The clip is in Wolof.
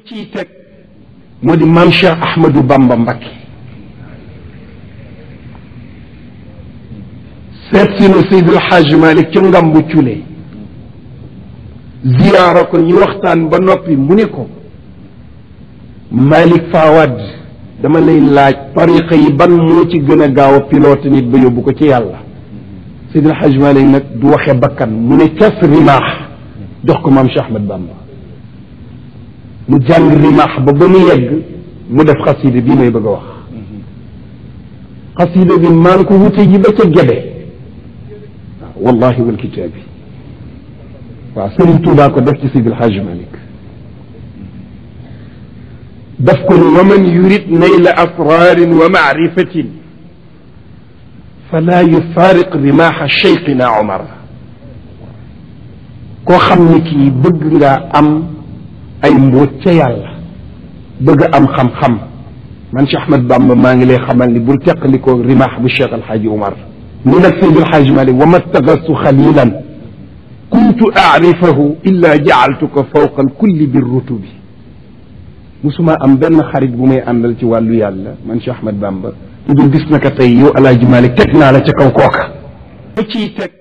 ciy teg moo di maam Cheikh Ahmadou Bamba Mbacké seet si na Seydil Hadj Malick ca Ngambu Cule ziyaara ko ñu waxtaan ba noppi mu ne ko Malick Fawad dama lay laaj tariqa yi ban moo ci gën a gaaw a pilote nit ba yóbbu ko ci yàlla Seydil Hadj Malick nag du waxe bakkan mu ne cas rimaax jox ko maam Cheikh Ahmad Bamba mu jàng rimaax ba mu yegg mu def xasida bii may bëgg a wax xasida bi maa ngi ko wute ji ba ca gebe wallahi wal kitaabi waaw Sëriñ Tuubaa ko def ci Seydil Hadj Malick daf ko ni wa man yurid nayla asrarin wa maarifatin fala yufaariq rimaaxa cheikhina Omar koo xam ni kii bëgg nga am ay mbóot ca yàlla bëgg am xam-xam man Cheikh Ahmad Bamba maa ngi lay xamal ni bul teqali ko rimaax bu Cheikh Alxaaji Omar ni nag Seydi Alxaaji Malik wa ma stagastu xalilan kuntu aarifahu illa jaaltuka fawqa alkulli birrutubi musuma am benn xarit bu may àndal ci wàllu yàlla man Cheikh Ahmad Bamba lu dul gis naka tey yow Alaaji Malik teg naa la ca kaw kooka ba ciy teg